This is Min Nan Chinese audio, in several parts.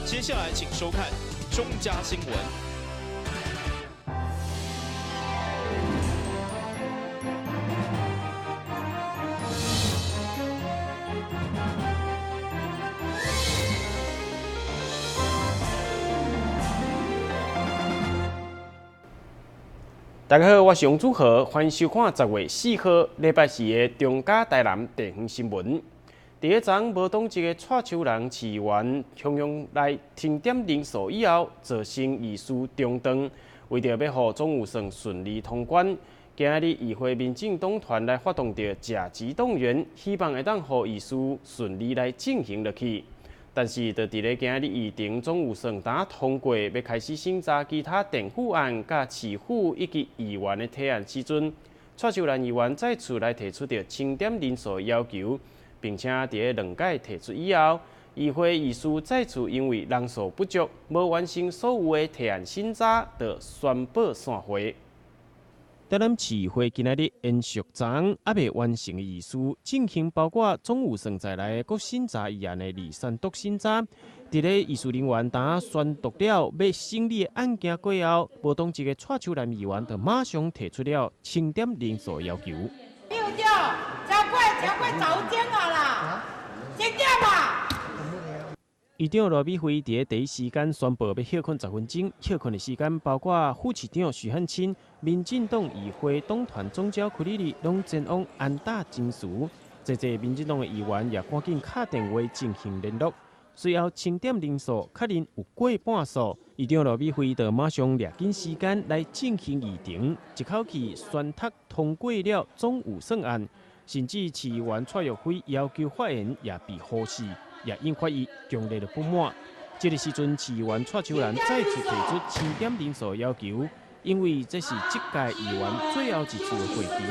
接下來請收看中嘉新聞。大家好，我是王祖豪，歡迎收看10月4號禮拜四的中嘉台南地方新聞。佇咧昨昏無黨籍的蔡秋蘭市議員雄雄來清點人數以後，造成議事中斷。為著欲予總預算順利通關，今仔日議會民進黨團來發動著食膣動員，希望會當予議事順利來進行落去。但是，就佇咧今仔日議程總預算當通過，欲開始審查其他政府案、佮市府以及議員的提案時陣，蔡秀蘭議員再次來提出著清點人數的要求，並且佇咧兩屆提出以後，議會議事再次因為人數不足，無完成所有的提案審查，就宣布散會。台南市議會今仔日延續昨昏猶未完成的議事，進行包括總預算在內的各審查議案的二三讀審查。佇咧議事人員當宣讀了欲審理的案件過後，無黨籍的蔡秋蘭議員就馬上提出了清點人數的要求。對對，超過10點啊啦，清點啊！議長羅美慧佇咧第一時間宣布欲歇睏10分鐘，歇睏的時間包括副市長許漢清、民進黨議會黨團總召屈里里攏前往安搭真慈，濟濟民進黨的議員也趕緊敲電話進行聯絡。隨後清點人數確認有過半數，議長羅美慧就馬上掠緊時間來進行議程，一口氣宣讀通過了總預算案，甚至市議員蔡玉輝要求發言也被忽視。也引發伊強烈的不滿。這个時陣，市議員蔡秋蘭再次提出清點人數要求，因為這是這屆議員最後一次的會期。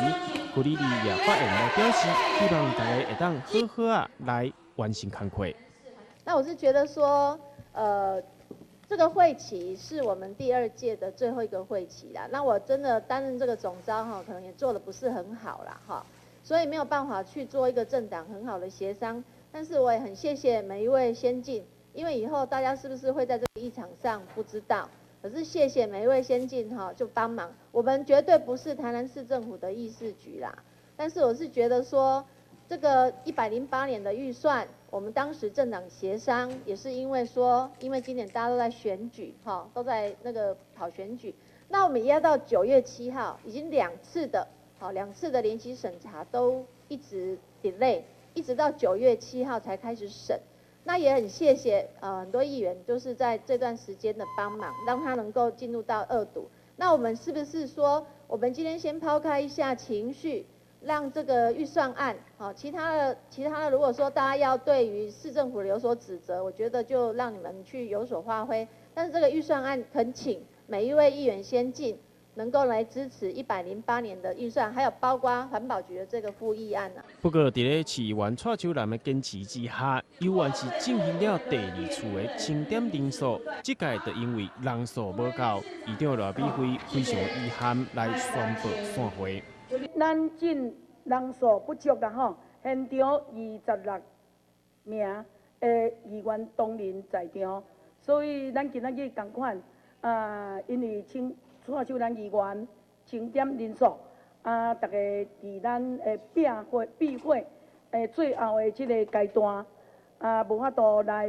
屈里里也發言來表示，希望大家會當好好仔來完成工課。那我是覺得說，這個會期是我們第二屆的最後一個會期啦。那我真的擔任這個總召哈，可能也做得不是很好啦哈，所以沒有辦法去做一個政黨很好的協商。但是我也很謝謝每一位先進，因為以後大家是不是會在這個議場上不知道。可是謝謝每一位先進哈，就幫忙。我們絕對不是台南市政府的議事局啦。但是我是覺得說，這個108年的預算，我們當時政黨協商也是因為說，因為今年大家都在選舉哈，都在那個跑選舉。那我們壓到9月7號，已經兩次的，好兩次的聯席審查都一直 delay。一直到9月7號才開始審，那也很謝謝很多議員就是在這段時間的幫忙，讓他能夠進入到二讀。那我們是不是說，我們今天先拋開一下情緒，讓這個預算案，好，其他的，如果說大家要對於市政府有所指責，我覺得就讓你們去有所發揮。但是這個預算案，懇請每一位議員先進。能夠來支持108年的預算，還有包括環保局的這個附議案啊。不過，佇咧市議員蔡秋蘭的堅持之下，猶原是進行了第二次的清點人數。這屆就因為人數無夠，議長羅美慧非常遺憾來宣布散會。咱進人數不足啦吼，現場26名的議員當然在場，所以咱今仔日仝款啊，因為清。蔡秀蘭議員清點人數，啊，逐家佇咱的閉會閉會的最後的這個階段，啊，無法度來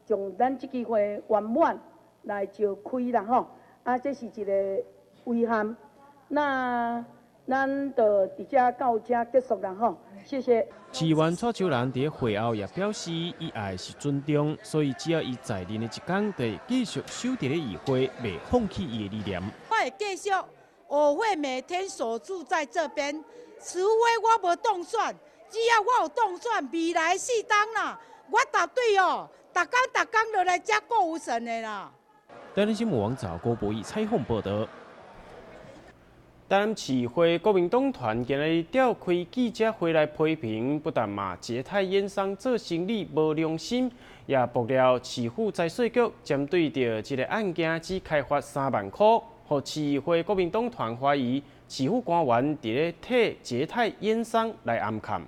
將咱這支會圓滿來召開啦吼，啊，這是一個遺憾。那咱就佇遮到遮結束啦吼，謝謝。市議員蔡秋蘭佇會後也表示，伊愛是尊重，所以只要伊在任的一天，就會繼續守佇咧議會，袂放棄伊的理念。我會繼續，我會每天守住在這邊，除非我無當選，只要我有當選，未來4冬啦，我絕對哦，逐工逐工落來遮顧有神的啦。台南新聞網找郭博义采訪報道。台南市會國民黨團今日召開記者會來批評，不但罵捷泰煙商做生意無良心，也爆料市府財稅局針對著這個案件只開罰3萬箍，予市會國民黨團懷疑市府官員佇咧替捷泰煙商來暗崁。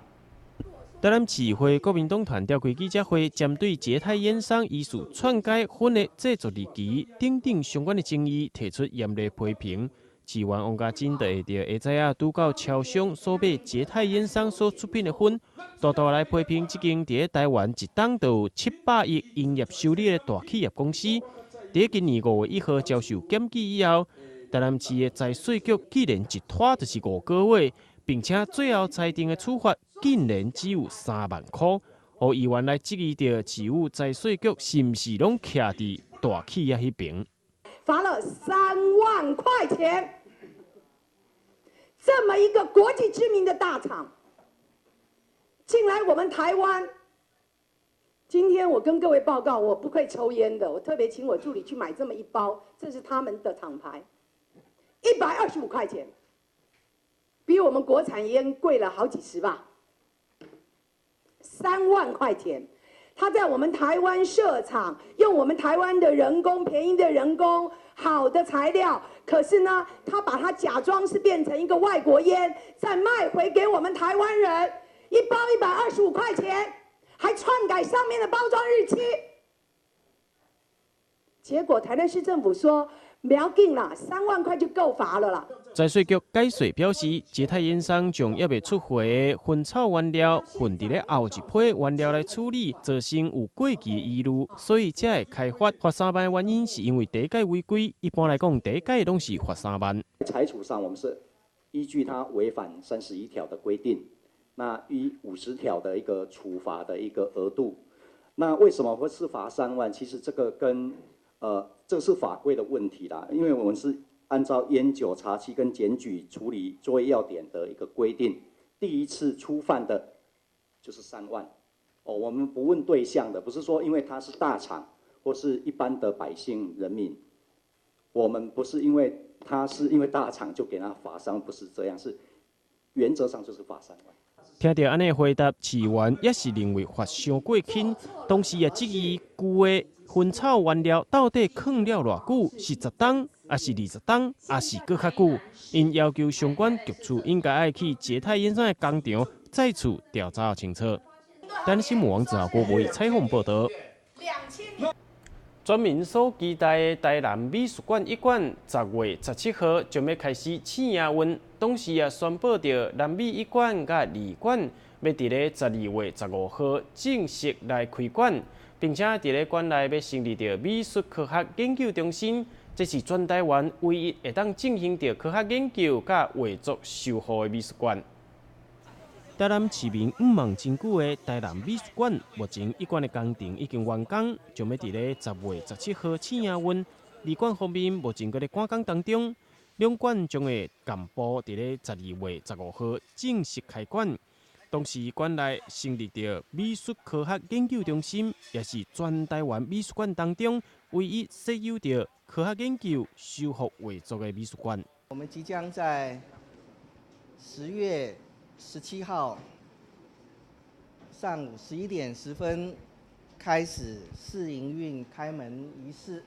台南市會國民黨團召開記者會，針對捷泰煙商疑似篡改薰的製作日期等等相關的爭議，提出嚴厲批評。市議員王家珍就會佇下早仔拄到超商所買捷泰煙商所出品的薰，大大來批評這間佇台灣一冬就有700億營業收入的大企業公司，佇今年5月1號遭受檢舉以後，台南市的財稅局竟然一拖就是5個月，並且最後裁定的處罰竟然只有3萬箍，予議員來質疑著市府財稅局是毋是攏徛佇大企業彼邊？罰了3萬塊錢，這麼一個國際知名的大廠進來我們台灣。今天我跟各位報告，我不會抽菸的，我特別請我助理去買這麼一包，這是他們的廠牌，125塊錢。比我們國產菸貴了好幾十吧，3萬塊錢，他在我們台灣設廠，用我們台灣的人工，便宜的人工，好的材料，可是呢，他把它假裝是變成一個外國菸，再賣回給我們台灣人，一包125塊錢，還篡改上面的包裝日期，結果台南市政府說，不要緊啦，3萬塊就夠罰了啦。財稅局解說表示，捷泰煙商將猶未出貨的薰草原料混佇咧後一批原料來處理，造成有過期的疑慮，所以才會開罰。罰三萬的原因是因為第一擺違規，一般來講第一擺攏是罰三萬。裁處上，我們是依據他違反31條的規定，那依50條的一個處罰的一個額度。那為什麼會是罰三萬？其實這個跟這是法規的問題啦，因為我們是按照菸酒查緝跟檢舉處理作業要點的一個規定，第一次初犯的，就是三萬。哦，我們不問對象的，不是說因為他是大廠或是一般的百姓人民，我們不是因為他是因為大廠就給他罰三萬，不是這樣，是原則上就是罰三萬。聽著按呢回答，市議員也是認為罰傷過輕，同時也質疑舊的薰草原料到底囥了偌久，是10冬，抑是20冬，抑是閣較久？𪜶要求相關局處應該愛去捷泰煙商的工廠再次調查清楚。台視新聞王子豪郭博採訪報道。全民所期待的台南美術館一館，10月17號將欲開始試營運，同時也宣布著南美一館佮二館欲佇咧12月15號正式來開館，並且佇咧館內欲成立著美術科學研究中心，這是全台灣唯一會當進行著科學研究佮畫作修復的美術館。台南市民向望真久的台南美術館，目前一館的工程已經完工，將欲佇咧10月17號試營運。二館方面，目前閣咧趕工當中，兩館將會同步佇咧12月15號正式開館。同時，館內成立著美術科學研究中心，也是全台灣美術館當中唯一設有著科學研究、修復畫作的美術館。我們即將在10月17號上午11點10分開始試營運開門儀式。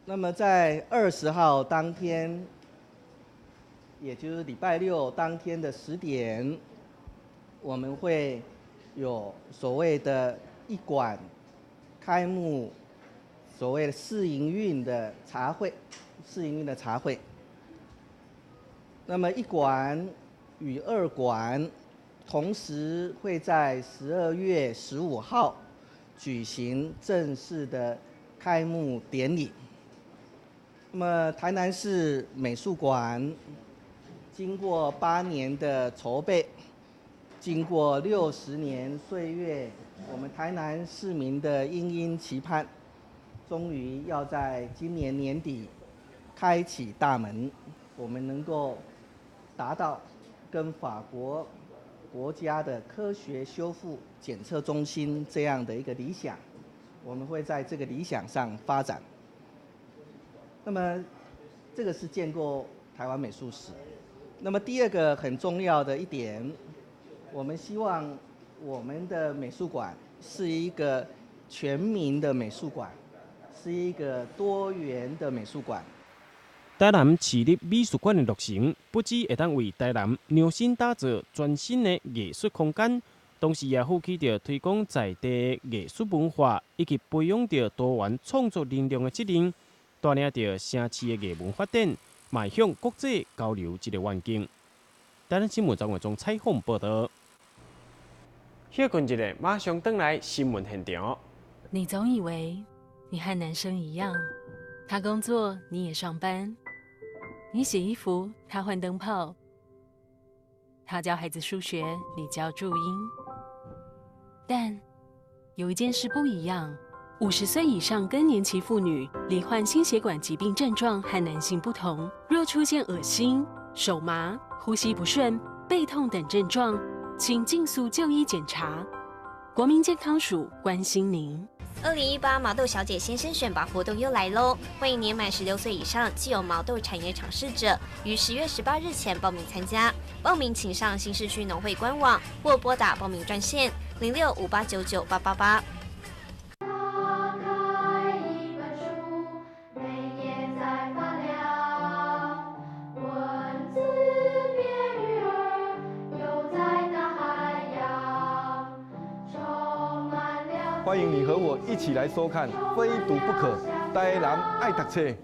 那麼在20號當天，也就是禮拜六當天的10點，我們會有所謂的一館開幕，所謂的試營運的茶會，試營運的茶會。那麼一館與二館同時會在12月15號舉行正式的開幕典禮。那麼台南市美術館經過8年的籌備，經過60年歲月，我們台南市民的殷殷期盼，終於要在今年年底開啟大門，我們能夠達到跟法國國家的科學修復檢測中心這樣的一個理想，我們會在這個理想上發展。那麼，這個是建構台灣美術史。那麼第二個很重要的一點，我們希望我們的美術館是一個全民的美術館，是一個多元的美術館。台南市立美術館的落成，不只會當為台南量身打造全新的藝術空間，同時也負起著推廣在地藝術文化以及培養著多元創作能量的責任，帶領著城市的藝文發展，邁向國際交流這個願景。台南新聞張偉忠採訪報道。歇睏一下，馬上轉來新聞現場。你總以為你和男生一樣，他工作你也上班。你洗衣服，他換燈泡；他教孩子數學，你教注音。但有一件事不一樣：50歲以上更年期婦女罹患心血管疾病症狀和男性不同，若出現噁心、手麻、呼吸不順、背痛等症狀，請盡速就醫檢查。國民健康署關心您。2018毛豆小姐先生選拔活動又來嘍！歡迎年滿16歲以上、具有毛豆產業嘗試者，於10月18日前報名參加。報名請上新市區農會官網或撥打報名專線06-5899888。打開一本書，每頁在發亮，文字變魚兒，游在大海洋，充滿了。歡迎你和我一起來收看《非讀不可》，台南愛讀冊。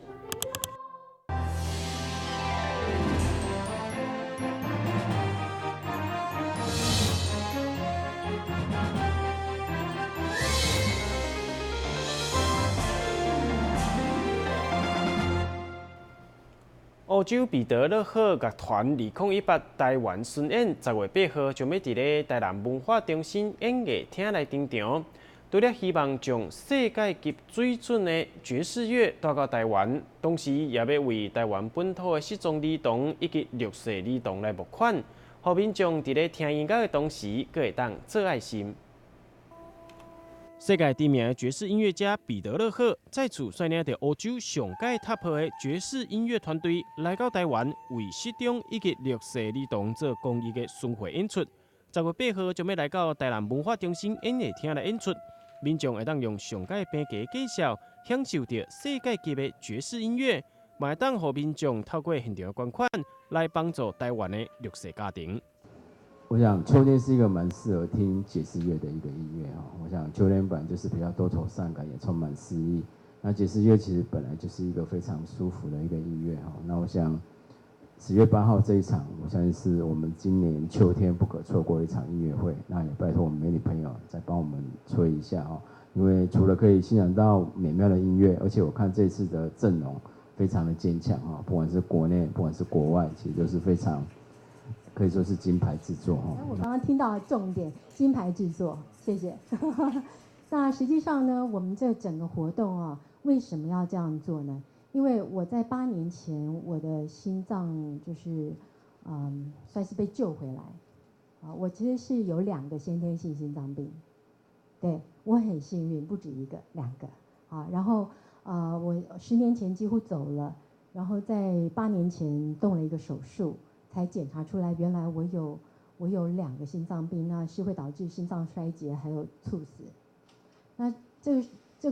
澳洲彼得樂赫樂團2018台灣巡演10月8號將欲佇咧台南文化中心演藝廳來登場。除了希望將世界級水準的爵士樂帶到台灣，同時也欲為台灣本土的失聰兒童以及弱勢兒童來募款，予民眾佇咧聽音樂的同時，閣會當做愛心。世界知名的爵士音樂家彼得樂赫再次率領著歐洲上蓋 top 的爵士音樂團隊來到台灣，為失聰以及弱勢兒童做公益的巡迴演出。10月8號將欲來到台南文化中心演藝廳來演出，民眾會當用上蓋平價價數享受著世界級的爵士音樂，嘛會當予民眾透過現場的捐款來幫助台灣的弱勢家庭。我想秋天是一個蠻適合聽爵士樂的一個音樂哈。我想秋天本來就是比較多愁善感，也充滿詩意。那爵士樂其實本來就是一個非常舒服的一個音樂哈。那我想10月8號這一場，我相信是我們今年秋天不可錯過一場音樂會。那也拜託我們媒體朋友再幫我們催一下哈，因為除了可以欣賞到美妙的音樂，而且我看這次的陣容非常的堅強哈，不管是國內，不管是國外，其實都是非常。可以說是金牌製作哈。我剛剛聽到重點，金牌製作，謝謝。那實際上呢，我們這整個活動啊，為什麼要這樣做呢？因為我在8年前，我的心臟就是，算是被救回來。啊，我其實是有兩個先天性心臟病，對，我很幸運，不止一個，兩個。啊，然後啊，我10年前幾乎走了，然後在8年前動了一個手術。才檢查出來，原來我有兩個心臟病，那是會導致心臟衰竭，還有猝死。那這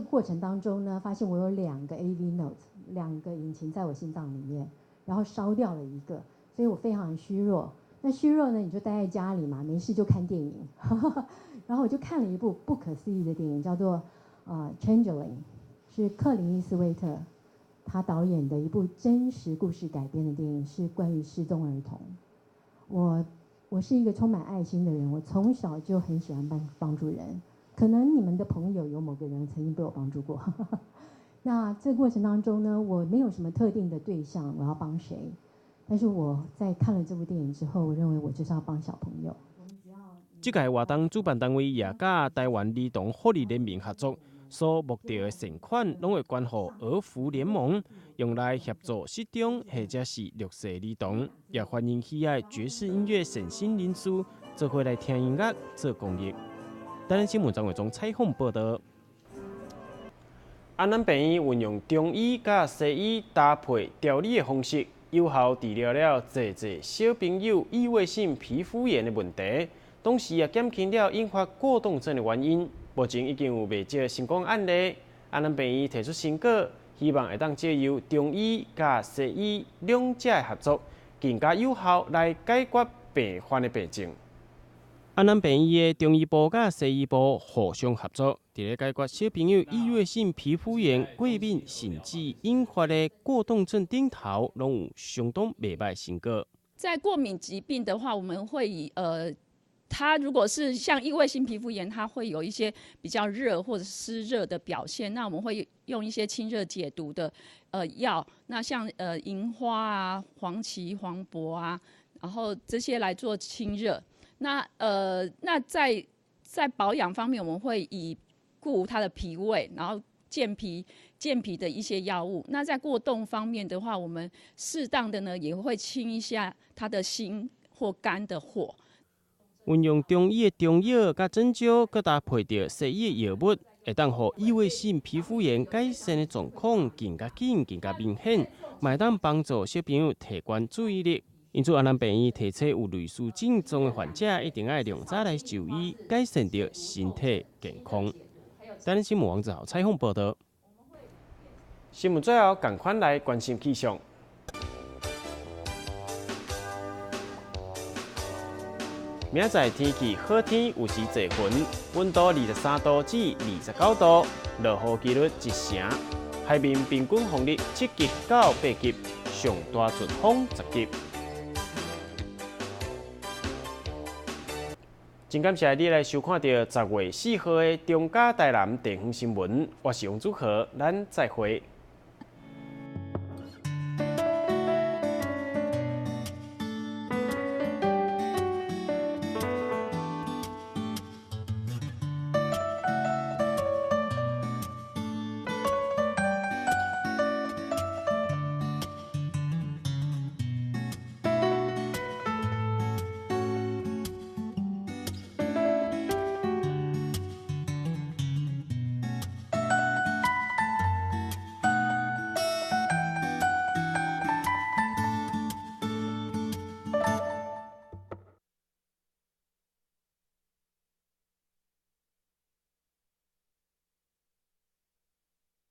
個過程當中呢，發現我有兩個 AV node，兩個引擎在我心臟裡面，然後燒掉了一個，所以我非常虛弱。那虛弱呢，你就待在家裡嘛，沒事就看電影。然後我就看了一部不可思議的電影，叫做《Changeling》，是克林伊斯威特他導演的一部真實故事改編的電影，是關於失蹤兒童。我是一個充滿愛心的人，我從小就很喜歡幫助人。可能你們的朋友有某個人曾經被我幫助過。那這個過程當中呢，我沒有什麼特定的對象，我要幫誰？但是我在看了這部電影之後，我認為我就是要幫小朋友。這屆活動主辦單位也佮台灣兒童福利聯盟合作，所募著的善款攏會捐予兒福聯盟，用來協助失聰或者是弱勢兒童。也歡迎喜愛爵士音樂善心人士做伙來聽音樂做公益。台南新聞張偉忠採訪報道。安南病院運用中醫佮西醫搭配調理的方式，有效治療了濟濟小朋友異位性皮膚炎的問題，同時也減輕了引發過動症的原因。目前已經有袂少成功案例。安南病院提出成果，希望會當藉由中醫佮西醫兩者的合作，更加有效來解決病患的病症。安南病院的中醫部佮西醫部互相合作，佇咧解決小朋友異位性皮膚炎、過敏，甚至引發的過動症頂頭，攏有相當袂䆀成果。在過敏疾病的話，我們會以它如果是像異位性皮膚炎，它會有一些比較熱或者濕熱的表現，那我們會用一些清熱解毒的藥，那像銀花啊、黃芪、黃柏啊，然後這些來做清熱。那在保養方面，我們會以顧它的脾胃，然後健脾的一些藥物。那在過動方面的話，我們適當的呢也會清一下他的心或肝的火。運用中醫的中藥佮針灸，閣搭配著西醫的藥物，會當予異位性皮膚炎改善的狀況更加緊、更加明顯，嘛會當幫助小朋友提懸注意力。因此，安南病院提醒有類似症狀的患者，一定愛量早來就醫，改善著身體健康。台南新聞王子豪採訪報導。新聞最後，仝款來關心氣象。明仔載天氣好天，有時濟雲，溫度23度至29度，落雨幾率1成。海面平均風力7級到8級，上大陣風10級。真感謝你來收看著10月4號的中嘉台南地方新聞，我是王祖豪，咱再會。